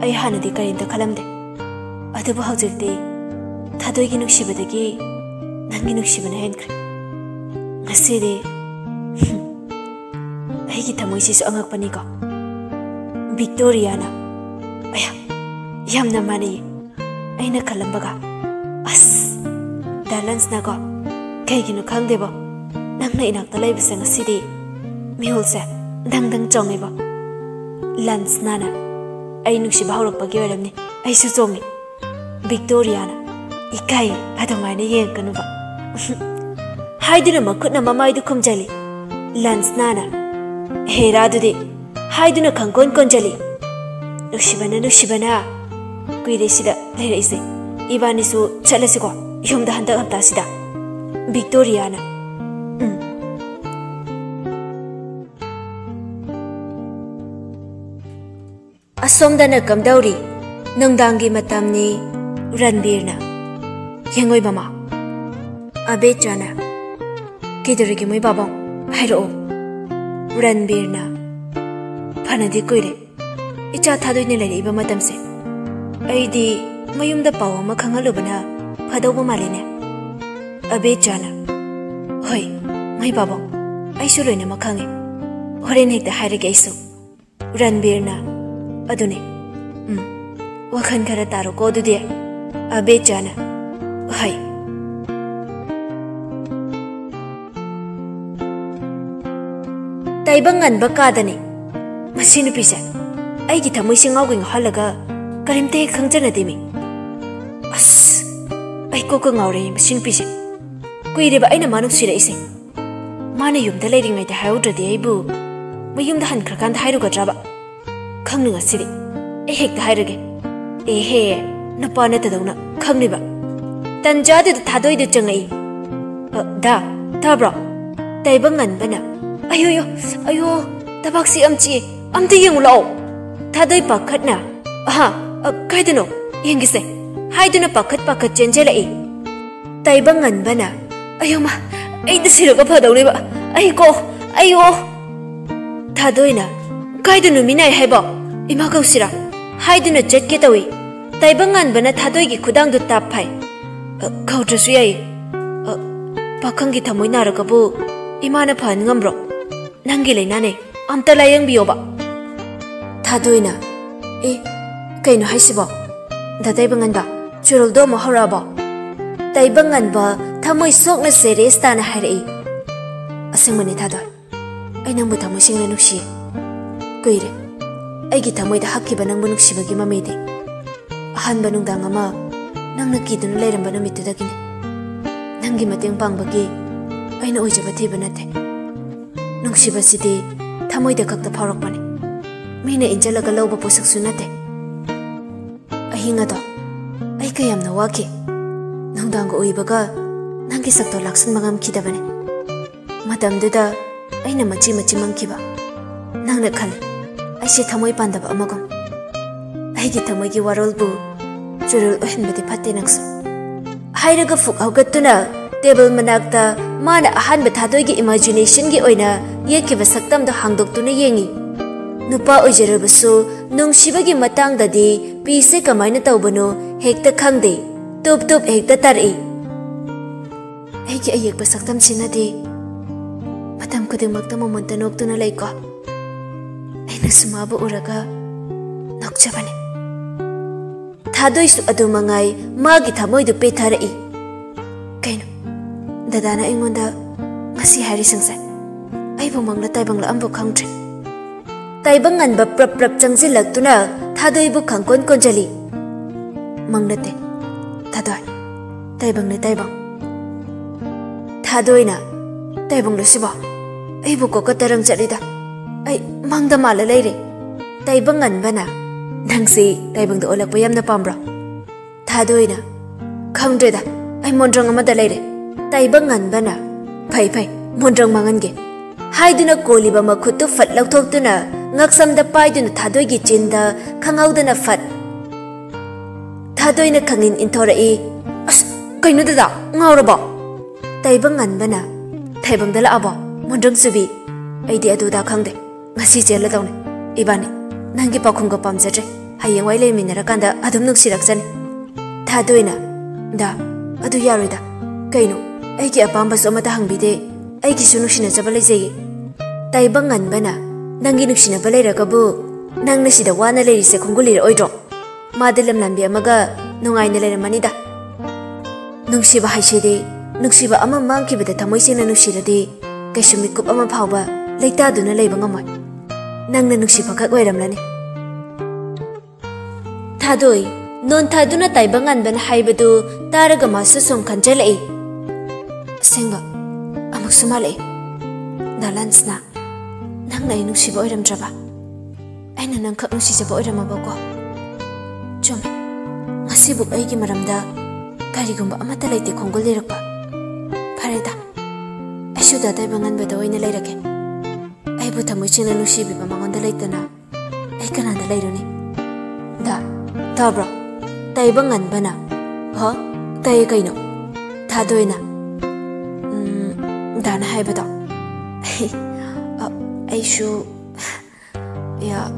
ꯑꯩ ꯍꯥꯟꯅꯗꯤ ꯀꯔꯤꯝꯇ ꯈꯜꯂꯝꯗꯦ꯫ ꯑꯗꯨꯕꯨ ꯍꯧꯖꯤꯛꯇꯤ ꯊꯥꯗꯣꯏꯒꯤ ꯅꯨꯡꯁꯤꯕꯗꯒꯤ ꯅꯪꯒꯤ ꯅꯨꯡꯁꯤꯕꯅ ꯍꯦꯟꯈ꯭ꯔꯦ꯫ ꯉꯁꯤꯗꯤ ꯑꯩꯒꯤ ꯊꯃꯣꯏꯁꯤꯁꯨ ꯑꯉꯛꯄꯅꯤꯀꯣ꯫" ꯕꯤꯛꯇꯣꯔꯤꯌꯥꯅ, "ꯑꯌꯥ, ꯌꯥꯝꯅ ꯃꯥꯟꯅꯩꯌꯦ ꯑꯩꯅ ꯈꯜꯂꯝꯕꯒ꯫ ꯑꯁ, ꯗꯥ ꯂꯟꯁꯅꯥꯀꯣ, ꯀꯩꯒꯤꯅꯣ ꯈꯪꯗꯦꯕꯣ, ꯅꯪꯅ ꯏꯅꯥꯛꯇ ꯂꯩꯕꯁꯦ ꯉꯁꯤꯗꯤ ꯃꯤꯍꯨꯜꯁꯦ ꯗꯪ ꯗꯪ ꯆꯣꯡꯉꯦꯕꯣ꯫" ꯂꯟꯁꯅꯥꯅ, "ꯑꯩ ꯅꯨꯡꯁꯤꯕ ꯍꯧꯔꯛꯄꯒꯤ ꯑꯣꯏꯔꯝꯅꯤ, ꯑꯩꯁꯨ ꯆꯣꯡꯉꯤ꯫" ꯕꯤꯛꯇꯣꯔꯤꯌꯥꯅ, "ꯏꯀꯥꯏ, ꯑꯗꯨꯃꯥꯏꯅ ꯌꯦꯡꯉꯛꯀꯅꯨꯕ꯫" ꯍꯥꯏꯗꯨꯅ ꯃꯈꯨꯠꯅ ꯃꯃꯥꯏꯗꯨ ꯈꯨꯝꯖꯜꯂꯤ꯫ ꯂꯟꯁꯅꯥꯅ, "ꯍꯦꯔꯥ ꯑꯗꯨꯗꯤ!" ꯍꯥꯏꯗꯨꯅ ꯈꯪꯀꯣꯟ ꯀꯣꯟꯖꯜꯂꯤ꯫ "ꯅꯨꯡꯁꯤꯕꯅ, ꯅꯨꯡꯁꯤꯕꯅ, ꯀꯨꯏꯔꯦ ꯁꯤꯗ ꯂꯩꯔꯛꯏꯁꯦ꯫ ꯏꯕꯥꯅꯤꯁꯨ ꯆꯠꯂꯁꯤꯀꯣ, ꯌꯨꯝꯗ ꯍꯟꯗꯛ ꯍꯞꯇꯥꯁꯤꯗ꯫" ꯕꯤꯛꯇꯣꯔꯤꯌꯥꯅ, "ꯎꯝ꯫" ꯑꯁꯣꯝꯗꯅ ꯀꯝꯗꯧꯔꯤ? ꯅꯨꯡꯗꯥꯡꯒꯤ ꯃꯇꯝꯅꯤ꯫ ꯔꯟꯕꯤꯔꯅ, "ꯌꯦꯡꯉꯣꯏ ꯃꯃꯥ꯫" ꯑꯕꯦꯆꯥꯅ, "ꯀꯩꯗꯧꯔꯒꯦ ꯃꯣꯏ ꯕꯥꯕꯣꯡ? ꯍꯥꯏꯔꯛꯑꯣ꯫" ꯔꯟꯕꯤꯔꯅ, "ꯐꯅꯗꯤ ꯀꯨꯏꯔꯦ ꯏꯆꯥ ꯊꯥꯗꯣꯏꯅ ꯂꯩꯔꯛꯏꯕ ꯃꯇꯝꯁꯦ꯫ ꯑꯩꯗꯤ ꯃꯌꯨꯝꯗ ꯄꯥꯎ ꯑꯃ ꯈꯪꯍꯜꯂꯨꯕꯅ ꯐꯗꯧꯕ ꯃꯥꯜꯂꯤꯅꯦ꯫" ꯑꯕꯦꯆꯥꯅ, "ꯍꯣꯏ, ꯃꯣꯏ ꯕꯥꯕꯣꯡ, ꯑꯩꯁꯨ ꯂꯣꯏꯅꯃꯛ ꯈꯪꯉꯦ꯫ ꯍꯣꯔꯦꯟ ꯍꯦꯛꯇ ꯍꯥꯏꯔꯒꯦ ꯑꯩꯁꯨ꯫" ꯔꯟꯕꯤꯔꯅ, "ꯑꯗꯨꯅꯦ, ꯎꯝ, ꯋꯥꯈꯜ ꯈꯔ ꯇꯥꯔꯣꯀꯣ ꯑꯗꯨꯗꯤ꯫ ꯑꯕꯦꯆꯥꯅ, "ꯍꯣꯏ꯫" ꯇꯥꯏꯕꯪ ꯉꯟꯕ ꯀꯥꯗꯅꯤ꯫ ꯃꯁꯤ ꯅꯨꯄꯤꯁꯦ ꯑꯩꯒꯤ ꯊꯃꯣꯏꯁꯦ ꯉꯥꯎꯒꯩ ꯉꯥꯎꯍꯜꯂꯒ ꯀꯔꯤꯝꯇ ꯍꯦꯛ ꯈꯪꯖꯅꯗꯦꯃꯤ꯫ ꯑꯁ, ꯑꯩ ꯀꯣꯛꯀ ꯉꯥꯎꯔꯦ ꯃꯁꯤ ꯅꯨꯄꯤꯁꯦ꯫ ꯀꯨꯏꯔꯦꯕ ꯑꯩꯅ ꯃꯥ ꯅꯨꯡꯁꯤꯔꯛꯏꯁꯦ꯫ ꯃꯥꯅ ꯌꯨꯝꯗ ꯂꯩꯔꯤꯉꯩꯗ ꯍꯥꯏꯍꯧꯗ꯭ꯔꯗꯤ ꯑꯩꯕꯨ ꯃꯌꯨꯝꯗ ꯍꯟꯈ꯭ꯔꯀꯥꯟꯗ ꯍꯥꯏꯔꯨꯒꯗ꯭ꯔꯕ? ꯈꯪꯅꯤ ꯉꯁꯤꯗꯤ꯫ ꯑꯩ ꯍꯦꯛꯇ ꯍꯥꯏꯔꯒꯦ꯫ ꯑꯦꯍꯦ, ꯅꯨꯄꯥ ꯅꯠꯇꯗꯧꯅ ꯈꯪꯂꯤꯕ꯫ ꯇꯟꯖꯥꯗꯨꯗ ꯊꯥꯗꯣꯏꯗꯨ ꯆꯪꯉꯛꯏ꯫ "ꯑ, ꯗꯥ, ꯇꯥꯕ꯭ꯔꯣ?" ꯇꯥꯏꯕꯪ ꯉꯟꯕꯅ, "ꯑꯌꯣ, ꯑꯌꯣ, ꯑꯌꯣ, ꯊꯕꯥꯛꯁꯤ ꯌꯥꯝ ꯆꯤꯛꯑꯦ, ꯑꯝꯇ ꯌꯦꯡꯉꯨ ꯂꯥꯛꯑꯣ꯫" ꯊꯥꯗꯣꯏ ꯄꯥꯈꯠꯅ, "ꯑꯍꯥ, ꯑ, ꯀꯥꯏꯗꯅꯣ? ꯌꯦꯡꯒꯦꯁꯦ," ꯍꯥꯏꯗꯨꯅ ꯄꯥꯈꯠ ꯄꯥꯈꯠ ꯆꯦꯟꯖꯜꯂꯛꯏ꯫ ꯇꯥꯏꯕꯪ ꯉꯟꯕꯅ, "ꯑꯌꯣ ꯃꯥ, ꯑꯩꯗ ꯁꯤꯔꯒ ꯐꯗꯧꯔꯤꯕ, ꯑꯩ ꯀꯣ, ꯑꯩꯌꯣ!" ꯊꯥꯗꯣꯏꯅ, "ꯀꯥꯏꯗꯅꯣ ꯃꯤ ꯅꯥꯏ ꯍꯥꯏꯕꯣ? ꯏꯃꯥ ꯀꯧꯁꯤꯔꯥ?" ꯍꯥꯏꯗꯨꯅ ꯆꯠꯀꯦ ꯇꯧꯏ꯫ ꯇꯥꯏꯕꯪ ꯉꯟꯕꯅ ꯊꯥꯗꯣꯏꯒꯤ ꯈꯨꯗꯥꯡꯗꯨ ꯇꯥꯞ ꯐꯥꯏ꯫ "ꯑ, ꯀꯧꯗ꯭ꯔꯁꯨ ꯌꯥꯏꯌꯦ꯫ ꯑ, ꯄꯥꯈꯪꯒꯤ ꯊꯃꯣꯏ ꯅꯥꯔꯒꯕꯨ ꯏꯃꯥꯅ ꯐꯍꯟ ꯉꯝꯕ꯭ꯔꯣ? ꯅꯪꯒꯤ ꯂꯩꯅꯥꯅꯦ, ꯑꯝꯇ ꯂꯥꯌꯦꯡꯕꯤꯌꯣꯕ꯫" ꯊꯥꯗꯣꯏꯅ, "ꯑꯦ, ꯀꯩꯅꯣ ꯍꯥꯏꯁꯤꯕꯣ? ꯗꯥ ꯇꯥꯏꯕꯪ ꯉꯟꯕ, ꯆꯨꯔꯨꯜꯗꯣ ꯑꯃꯨꯛ ꯍꯧꯔꯛꯑꯕꯣ?" ꯇꯥꯏꯕꯪ ꯉꯟꯕ ꯊꯃꯣꯏ ꯁꯣꯛꯅ serious ꯇꯥꯅ ꯍꯥꯏꯔꯛꯏ꯫ "ꯑꯁꯦꯡꯕꯅꯤ ꯊꯥꯗꯣꯏ, ꯑꯩ ꯅꯪꯕꯨ ꯊꯃꯣꯏ ꯁꯦꯡꯅ ꯅꯨꯡꯁꯤꯌꯦ꯫ ꯀꯨꯏꯔꯦ ꯑꯩꯒꯤ ꯊꯃꯣꯏꯗ ꯍꯛꯈꯤꯕ ꯅꯪꯕꯨ ꯅꯨꯡꯁꯤꯕꯒꯤ ꯃꯃꯤꯗꯤ꯫ ꯑꯍꯥꯟꯕ ꯅꯨꯡꯗꯥꯡ ꯑꯃ ꯅꯪꯅ ꯀꯤꯗꯨꯅ ꯂꯩꯔꯝꯕ ꯅꯨꯃꯤꯠꯇꯨꯗꯒꯤꯅꯤ꯫ ꯅꯪꯒꯤ ꯃꯇꯦꯡ ꯄꯥꯡꯕꯒꯤ ꯑꯩꯅ ꯑꯣꯏꯖꯕ ꯊꯤꯕ ꯅꯠꯇꯦ꯫ ꯅꯨꯡꯁꯤꯕꯁꯤꯗꯤ ꯊꯃꯣꯏꯗ ꯈꯛꯇ ꯐꯥꯎꯔꯛꯄꯅꯤ꯫ ꯃꯤꯅ ꯏꯟꯖꯜꯂꯒ ꯂꯧꯕ ꯄꯣꯠꯁꯛꯁꯨ ꯅꯠꯇꯦ꯫ ꯑꯍꯤꯡ ꯑꯗꯣ ꯑꯩ ꯀꯌꯥꯝꯅ ꯋꯥꯈꯤ꯫ ꯅꯨꯡꯗꯥꯡꯒ ꯑꯣꯏꯕꯒ ꯅꯪꯒꯤ ꯁꯛꯇꯣ ꯂꯥꯛꯁꯤꯟꯕ ꯉꯝꯈꯤꯗꯕꯅꯤ꯫ ꯃꯇꯝꯗꯨꯗ ꯑꯩꯅ ꯃꯆꯤ ꯃꯆꯤ ꯃꯪꯈꯤꯕ꯫ ꯅꯪꯅ ꯈꯜꯂꯤ, ꯑꯩꯁꯦ ꯊꯃꯣꯏ ꯄꯥꯟꯗꯕ ꯑꯃꯒꯨꯝ꯫ ꯑꯩꯒꯤ ꯊꯃꯣꯏꯒꯤ ꯋꯥꯔꯣꯜꯕꯨ ꯆꯨꯔꯨꯜ ꯑꯣꯏꯍꯟꯕꯗꯤ ꯐꯠꯇꯦ ꯅꯪꯁꯨ꯫" ꯍꯥꯏꯔꯒ ꯐꯨꯛ ꯍꯧꯒꯠꯇꯨꯅ table ꯃꯅꯥꯛꯇ ꯃꯥꯅ ꯑꯍꯥꯟꯕ ꯊꯥꯗꯣꯏꯒꯤ imaginationꯒꯤ ꯑꯣꯏꯅ ꯌꯦꯛꯈꯤꯕ ꯁꯛꯇꯝꯗꯣ ꯍꯥꯡꯗꯣꯛꯇꯨꯅ ꯌꯦꯡꯉꯤ꯫ ꯅꯨꯄꯥ ꯑꯣꯏꯖꯔꯕꯁꯨ ꯅꯨꯡꯁꯤꯕꯒꯤ ꯃꯇꯥꯡꯗꯗꯤ ꯄꯤꯁꯦ ꯀꯃꯥꯏꯅ ꯇꯧꯕꯅꯣ ꯍꯦꯛꯇ ꯈꯪꯗꯦ꯫ ꯇꯨꯞ ꯇꯨꯞ ꯍꯦꯛꯇ ꯇꯥꯔꯛꯏ꯫ ꯑꯩꯒꯤ ꯑꯌꯦꯛꯄ ꯁꯛꯇꯝꯁꯤꯅꯗꯤ ꯃꯇꯝ ꯈꯨꯗꯤꯡꯃꯛꯇ ꯃꯃꯣꯟꯇ ꯅꯣꯛꯇꯨꯅ ꯂꯩꯀꯣ꯫ ꯑꯩꯅꯁꯨ ꯃꯥꯕꯨ ꯎꯔꯒ ꯅꯣꯛꯆꯕꯅꯤ꯫ ꯊꯥꯗꯣꯏꯁꯨ ꯑꯗꯨ ꯃꯉꯥꯏ, ꯃꯥꯒꯤ ꯊꯃꯣꯏꯗꯨ ꯄꯦꯊꯔꯛꯏ꯫ ꯀꯩꯅꯣ, ꯗꯗꯥꯅ ꯑꯩꯉꯣꯟꯗ ꯉꯁꯤ ꯍꯥꯏꯔꯤꯁꯤꯡꯁꯦ? ꯑꯩꯕꯨ ꯃꯪꯂ ꯇꯥꯏꯕꯪꯂ ꯑꯃꯕꯨ ꯈꯪꯗ꯭ꯔꯦ꯫ ꯇꯥꯏꯕꯪ ꯉꯟꯕ ꯄ꯭ꯔꯞ ꯄ꯭ꯔꯞ ꯆꯪꯁꯤꯜꯂꯛꯇꯨꯅ ꯊꯥꯗꯣꯏꯕꯨ ꯈꯪꯀꯣꯟ ꯀꯣꯟꯖꯜꯂꯤ꯫ ꯃꯪ ꯅꯠꯇꯦ, ꯊꯥꯗꯣꯏ꯫ ꯇꯥꯏꯕꯪꯅꯦ, ꯇꯥꯏꯕꯪ꯫ ꯊꯥꯗꯣꯏꯅ, "ꯇꯥꯏꯕꯪꯂꯣ ꯁꯤꯕꯣ? ꯑꯩꯕꯨ ꯀꯣꯛꯀ ꯇꯔꯪ ꯆꯠꯂꯤꯗ꯫ ꯑꯩ ꯃꯪꯗ ꯃꯥꯜꯂ ꯂꯩꯔꯦ꯫" ꯇꯥꯏꯕꯪ ꯉꯟꯕꯅ, "ꯅꯪꯁꯤ ꯇꯥꯏꯕꯪꯗ ꯑꯣꯜꯂꯛꯄ ꯌꯥꯝꯅ ꯄꯥꯝꯕ꯭ꯔꯣ?" ꯊꯥꯗꯣꯏꯅ, "ꯈꯪꯗ꯭ꯔꯦꯗ, ꯑꯩ ꯃꯣꯟꯗ꯭ꯔꯪ ꯑꯃꯗ ꯂꯩꯔꯦ꯫" ꯇꯥꯏꯕꯪ ꯉꯟꯕꯅ, "ꯐꯩ ꯐꯩ, ꯃꯣꯟꯗ꯭ꯔꯪ ꯃꯥꯡꯍꯟꯒꯦ" ꯍꯥꯏꯗꯨꯅ ꯀꯣꯜꯂꯤꯕ ꯃꯈꯨꯠꯇꯨ ꯐꯠ ꯂꯧꯊꯣꯛꯇꯨꯅ ꯉꯛꯁꯝꯗ ꯄꯥꯏꯗꯨꯅ ꯊꯥꯗꯣꯏꯒꯤ ꯆꯤꯟꯗ ꯈꯪꯍꯧꯗꯅ ꯐꯠ꯫ ꯊꯥꯗꯣꯏꯅ ꯈꯪꯏꯟ ꯏꯟꯊꯣꯔꯛꯏ꯫ "ꯑꯁ, ꯀꯩꯅꯣ ꯗꯗꯥ, ꯉꯥꯎꯔꯕꯣ?" ꯇꯥꯏꯕꯪ ꯉꯟꯕꯅ, "ꯇꯥꯏꯕꯪꯗ ꯂꯥꯛꯑꯕꯣ, ꯃꯣꯟꯗ꯭ꯔꯪ ꯆꯨꯕꯤ? ꯑꯩꯗꯤ ꯑꯗꯨꯗ ꯈꯪꯗꯦ꯫ ꯉꯁꯤ ꯆꯦꯜꯂꯗꯧꯅꯦ ꯏꯕꯥꯅꯤ꯫ ꯅꯪꯒꯤ ꯄꯥꯎꯈꯨꯝꯒ ꯄꯥꯝꯖꯗ꯭ꯔꯦ꯫ ꯍꯌꯦꯡꯋꯥꯏ ꯂꯩꯃꯤꯟꯅꯔꯀꯥꯟꯗ ꯑꯗꯨꯝ ꯅꯨꯡꯁꯤꯔꯛꯆꯅꯤ꯫" ꯊꯥꯗꯣꯏꯅ, "ꯗꯥ, ꯑꯗꯨ ꯌꯥꯔꯣꯏꯗ꯫ ꯀꯩꯅꯣ, ꯑꯩꯒꯤ ꯑꯄꯥꯝꯕꯁꯨ ꯑꯃꯠꯇ ꯍꯪꯕꯤꯗꯦ꯫ ꯑꯩꯒꯤꯁꯨ ꯅꯨꯡꯁꯤꯅꯖꯕ ꯂꯩꯖꯩꯌꯦ꯫" ꯇꯥꯏꯕꯪ ꯉꯟꯕꯅ, "ꯅꯪꯒꯤ ꯅꯨꯡꯁꯤꯅꯕ ꯂꯩꯔꯒꯕꯨ ꯅꯪꯅ ꯁꯤꯗ ꯋꯥꯅ ꯂꯩꯔꯤꯁꯦ ꯈꯣꯡꯒꯨꯜ ꯂꯤꯔꯛꯑꯣꯏꯗ꯭ꯔꯣ? ꯃꯥꯗꯤ ꯂꯝꯂꯝꯕꯤ ꯑꯃꯒ ꯅꯨꯡꯉꯥꯏꯅ ꯂꯩꯔꯝꯃꯅꯤꯗ꯫" ꯅꯨꯡꯁꯤꯕ ꯍꯥꯏꯁꯤꯗꯤ, ꯅꯨꯡꯁꯤꯕ ꯑꯃ ꯃꯥꯡꯈꯤꯕꯗ ꯊꯃꯣꯏ ꯁꯦꯡꯅ ꯅꯨꯡꯁꯤꯔꯗꯤ ꯀꯩꯁꯨ ꯃꯤꯀꯨꯞ ꯑꯃ ꯐꯥꯎꯕ ꯂꯩꯇꯥꯗꯨꯅ ꯂꯩꯕ ꯉꯝꯃꯣꯏ꯫ ꯅꯪꯅ ꯅꯨꯡꯁꯤꯕ ꯈꯛ ꯑꯣꯏꯔꯝꯂꯅꯤ꯫ ꯊꯥꯗꯣꯏ, ꯅꯣꯟꯊꯥꯗꯨꯅ ꯇꯥꯏꯕꯪ ꯉꯟꯕꯅ ꯍꯥꯏꯕꯗꯨ ꯇꯥꯔꯒ ꯃꯥꯁꯨ ꯁꯨꯝ ꯈꯟꯖꯜꯂꯛꯏ꯫ "ꯑꯁꯦꯡꯕ ꯑꯃꯨꯛꯁꯨ ꯃꯥꯜꯂꯛꯏ꯫ ꯗꯥ ꯂꯟꯁꯅ, ꯅꯪꯅ ꯑꯩ ꯅꯨꯡꯁꯤꯕ ꯑꯣꯏꯔꯝꯗ꯭ꯔꯕ? ꯑꯩꯅ ꯅꯪꯈꯛ ꯅꯨꯡꯁꯤꯖꯕ ꯑꯣꯏꯔꯝꯃꯕꯀꯣ? ꯆꯨꯝꯃꯦ, ꯉꯁꯤꯕꯨ ꯑꯩꯒꯤ ꯃꯔꯝꯗ ꯀꯔꯤꯒꯨꯝꯕ ꯑꯃꯠꯇ ꯂꯩꯇꯦ ꯈꯣꯡꯒꯨꯜ ꯂꯤꯔꯛꯄ꯫ ꯐꯔꯦꯗ, ꯑꯩꯁꯨ ꯗꯥ ꯇꯥꯏꯕꯪ ꯉꯟꯕꯗ ꯑꯣꯏꯅ ꯂꯩꯔꯒꯦ꯫ ꯑꯩꯕꯨ ꯊꯃꯣꯏ ꯁꯦꯡꯅ ꯅꯨꯡꯁꯤꯕꯤꯕ ꯃꯉꯣꯟꯗ ꯂꯩꯇꯅ ꯑꯩ ꯀꯅꯥꯗ ꯂꯩꯔꯨꯅꯤ? ꯗꯥ, ꯇꯥꯕ꯭ꯔꯣ? ꯇꯥꯏꯕꯪ ꯉꯟꯕꯅ, ꯍ? ꯇꯥꯏꯌꯦ ꯀꯩꯅꯣ? ꯊꯥꯗꯣꯏꯅ, ꯎꯝ, ꯗꯥꯅ ꯍꯥꯏꯕꯗꯣ꯫ ꯑ, ꯑꯩꯁꯨ, ꯌꯥ-,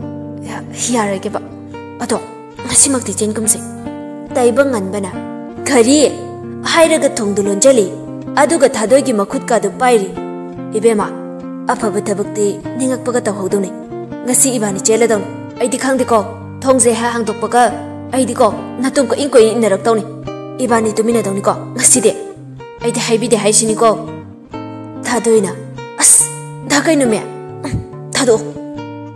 ꯌꯥ-, ꯌꯥꯔꯒꯦꯕ꯫ ꯑꯗꯣ, ꯉꯁꯤꯃꯛꯇꯤ ꯆꯦꯟꯒꯨꯝꯁꯦ꯫ ꯇꯥꯏꯕꯪ ꯉꯟꯕꯅ, "ꯀꯔꯤ?" ꯍꯥꯏꯔꯒ ꯊꯣꯡꯗꯨ ꯂꯣꯟꯖꯜꯂꯤ꯫ ꯑꯗꯨꯒ ꯊꯥꯗꯣꯏꯒꯤ ꯃꯈꯨꯠꯀꯥꯗꯨ ꯄꯥꯏꯔꯤ꯫ "ꯏꯕꯦꯝꯃ, ꯑꯐꯕ ꯊꯕꯛꯇꯤ ꯅꯤꯡꯉꯛꯄꯒ ꯇꯧꯍꯧꯗꯧꯅꯤ꯫ ꯉꯁꯤ ꯏꯕꯥꯅꯤ ꯆꯦꯜꯂꯗꯧꯅꯤ꯫ ꯑꯩꯗꯤ ꯈꯪꯗꯦꯀꯣ, ꯊꯣꯡꯁꯦ ꯍꯦꯛ ꯍꯥꯡꯗꯣꯛꯄꯒ ꯑꯩꯗꯤꯀꯣ ꯅꯇꯨꯝ ꯀꯣꯏꯏꯟ ꯀꯣꯏꯏꯟ ꯏꯟꯅꯔꯛꯇꯧꯅꯤ꯫ ꯏꯕꯥꯅꯤ ꯇꯨꯃꯤꯟꯅꯗꯧꯅꯤꯀꯣ ꯉꯁꯤꯗꯤ꯫ ꯑꯩꯗꯤ ꯍꯥꯏꯕꯤꯗꯦ ꯍꯥꯏꯁꯤꯅꯤꯀꯣ꯫ ꯊꯥꯗꯣꯏꯅ, "ꯑꯁ, ꯗꯥ ꯀꯩꯅꯣꯃꯤ, ꯎꯝ, ꯊꯥꯗꯣꯛꯑꯣ꯫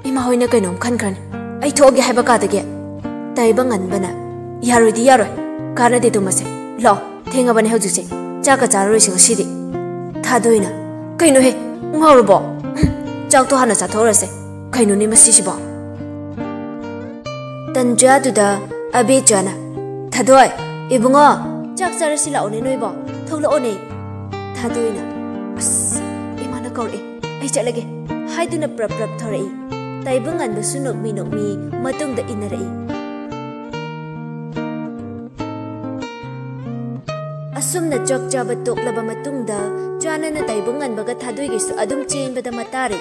ꯏꯃꯥ ꯍꯣꯏꯅ ꯀꯩꯅꯣꯝ ꯈꯟꯈ꯭ꯔꯅꯤ꯫ ꯑꯩ ꯊꯣꯛꯑꯒꯦ ꯍꯥꯏꯕ ꯀꯥꯗꯒꯤ"꯫ ꯇꯥꯏꯕꯪꯉꯟꯕꯅ, "ꯌꯥꯔꯣꯏꯗꯤ ꯌꯥꯔꯣꯏ, ꯀꯥꯟꯅꯗꯦ ꯇꯨꯝꯃꯁꯦ꯫ ꯂꯥꯛꯑꯣ, ꯊꯦꯡꯉꯕꯅꯦ ꯍꯧꯖꯤꯛꯁꯦ, ꯆꯥꯛꯀ ꯆꯥꯔꯔꯣꯏꯁꯦ ꯉꯁꯤꯗꯤ"꯫ ꯊꯥꯗꯣꯏꯅ, "ꯀꯩꯅꯣꯍꯦ, ꯉꯥꯎꯔꯕꯣ? ꯎꯝ, ꯆꯥꯛꯇꯣ ꯍꯥꯟꯅ ꯆꯥꯊꯣꯛꯎꯔꯁꯦ꯫ ꯀꯩꯅꯣꯅꯦ ꯃꯁꯤꯁꯤꯕꯣ?" ꯇꯟꯖꯥꯗꯨꯗ ꯑꯕꯦꯆꯥꯅ, "ꯊꯥꯗꯣꯏ, ꯏꯕꯨꯡꯉꯣ, ꯆꯥꯛ ꯆꯥꯔꯁꯤ ꯂꯥꯛꯑꯣꯅꯦ ꯅꯣꯏꯕꯣ, ꯊꯣꯛꯂꯛꯑꯣꯅꯦ"꯫ ꯊꯥꯗꯣꯏꯅ, "ꯑꯁ, ꯏꯃꯥꯅ ꯀꯧꯔꯛꯑꯦ, ꯑꯩ ꯆꯠꯂꯒꯦ" ꯍꯥꯏꯗꯨꯅ ꯄ꯭ꯔꯞ ꯄ꯭ꯔꯞ ꯊꯣꯔꯛꯏ꯫ ꯇꯥꯏꯕꯪꯉꯟꯕꯁꯨ ꯅꯣꯛꯃꯤ ꯅꯣꯛꯃꯤ ꯃꯇꯨꯡꯗ ꯏꯟꯅꯔꯛꯏ꯫ ꯑꯁꯨꯝꯅ ꯆꯥꯛ ꯆꯥꯕ ꯇꯣꯛꯂꯕ ꯃꯇꯨꯡꯗ ꯆꯥꯅꯅ ꯇꯥꯏꯕꯪꯉꯟꯕꯒ ꯊꯥꯗꯣꯏꯒꯤꯁꯨ ꯑꯗꯨꯝ ꯆꯦꯟꯕꯗ ꯃꯇꯥꯔꯦ꯫